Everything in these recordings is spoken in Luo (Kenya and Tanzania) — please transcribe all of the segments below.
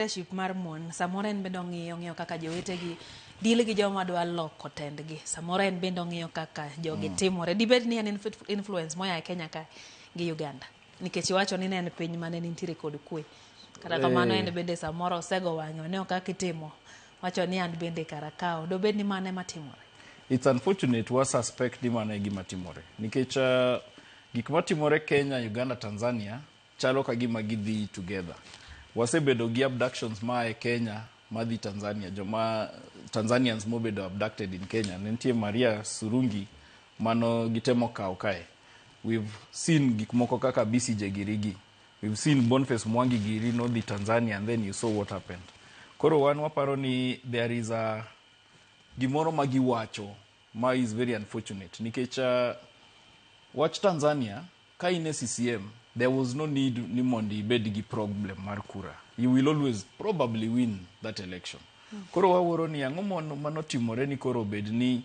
Leadership mar mon, samoro en bende ong'iyo ong'iyo kaka jowetegi deal gi joma dwa loko tendgi. Samoro en bende ong'iyo kaka jogi timore. Dibed ni en influence moya e Kenya ka gi Uganda. Nikech iwacho ni ne en piny mane nitiere kod kwe. Kata kamano en bende samoro osego wang'e oneno kaka itimo. Wacho ni an bende kara kawo. Dobed ni mano ema timore. It's unfortunate wa suspect ni mano e gima timore. Nikech gik matimore Kenya, Uganda, Tanzania chalo ka gima gidhi together. Wasebedo gi abductions maa e Kenya madhi Tanzania. Joma Tanzanians mobedo abducted in Kenya. Ne nitie Maria Surungi mano gitemo kawo kae. We've seen gik moko kaka BCJ girigi. We've seen Boniface Mwangi giri nodhi Tanzania and then you saw what happened. Koro wan waparo ni there is a gimoro ma giwacho ma is very unfortunate nikech wach Tanzania, ka in e CCM, there was no need ni mondo ibed gi problem mar kura. You will always probably win that election. Koro wawuoro ni ang'o manotimore ni koro bed ni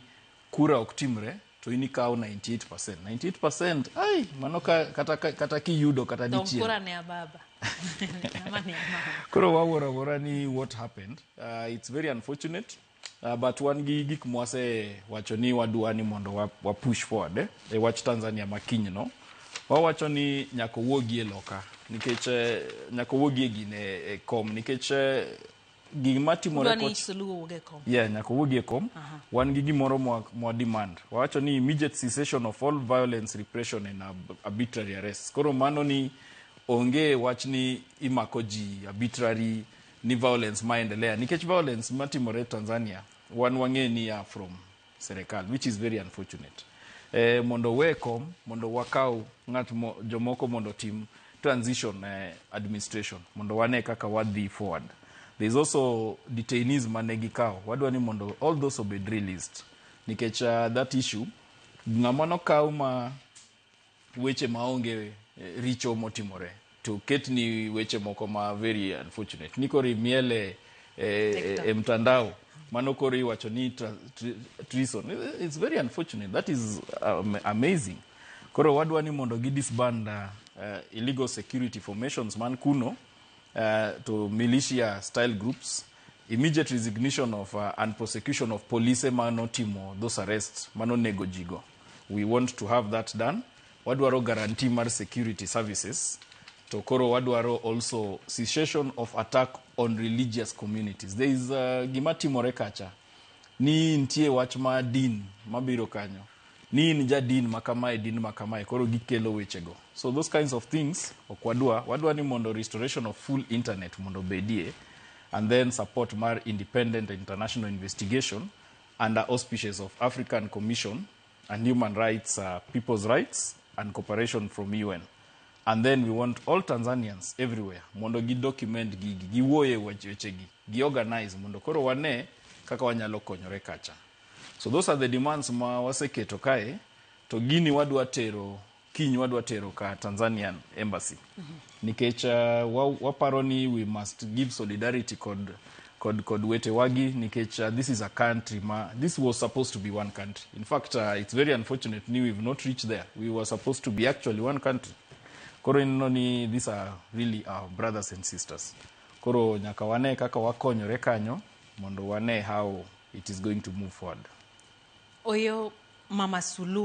kura ok timre to in ikawo 98%. 98%, ai, mano ka, kata kiyudo kata Dong dichiel. Kura ne ababa. Ama ni mama. Koro wawuoro awuora ni what happened. It's very unfortunate. But wan gi gik mwase wacho ni wadwa ni mondo wa push forward e wach Tanzania ma kiny no. Wawacho ni nyaka owuogi e loka nikech nyaka owuogi e gine e kom nikech gima timore Udwa ni Suluhu owuog e kom. Yeah, nyaka owuogi e kom. Wan gi gimoro mwa demand. Wawacho ni immediate cessation of all violence, repression and arbitrary arrests. Koro mano ni onge wach ni imako ji arbitrary, ni violence maendelea, nikech violence matimore Tanzania wan wang'e ni ya from serikal, which is very unfortunate. Mondo we kom mondo wakaw ng'at mo, jomoko mondo tim transition administration mondo wane kaka wadhi forward. There is also detainees mane gikawo, wadwa ni mondo all those obed released nikech that issue, ng'ama nokaw ma weche maonge richo motimore to ketni weche moko ma very unfortunate ni koro imiele e mtandao, mano koro iwacho ni treason. It's very unfortunate. That is amazing. Koro wadwa ni mondo gi disband illegal security formations man kuno to militia style groups, immediate resignation of and prosecution of police manotimo those arrests manonego jigo. We want to have that done. Wadwaro guarantee mar security services. To koro wadwaro also cessation of attack on religious communities. There is gima timore kacha ni nitie wach ma din mabiro kanyo ni in ja din ma kamae, din ma kamae, koro gikelo wechego. So those kinds of things ok wadwa. Wadwa ni mondo restoration of full internet mondo bedie and then support mar independent international investigation under auspices of African Commission and human rights, people's rights and cooperation from UN. And then we want all Tanzanians everywhere mondo gi document gigi, giwuoye wechegi, gi organize mondo koro wane kaka wanyalo konyore kacha. So those are the demands ma waseketo kae. To gini wadwa tero kiny, wadwa tero ka Tanzanian Embassy nikech waparo ni we must give solidarity kod wetewagi nikech this is a country ma this was supposed to be one country. In fact, it's very unfortunate ni we've not reached there. We were supposed to be actually one country. Koro ineno ni these are really our brothers and sisters. Koro nyaka wane kaka wakonyore kanyo mondo wane how it is going to move forward. Oyo Mama Suluhu.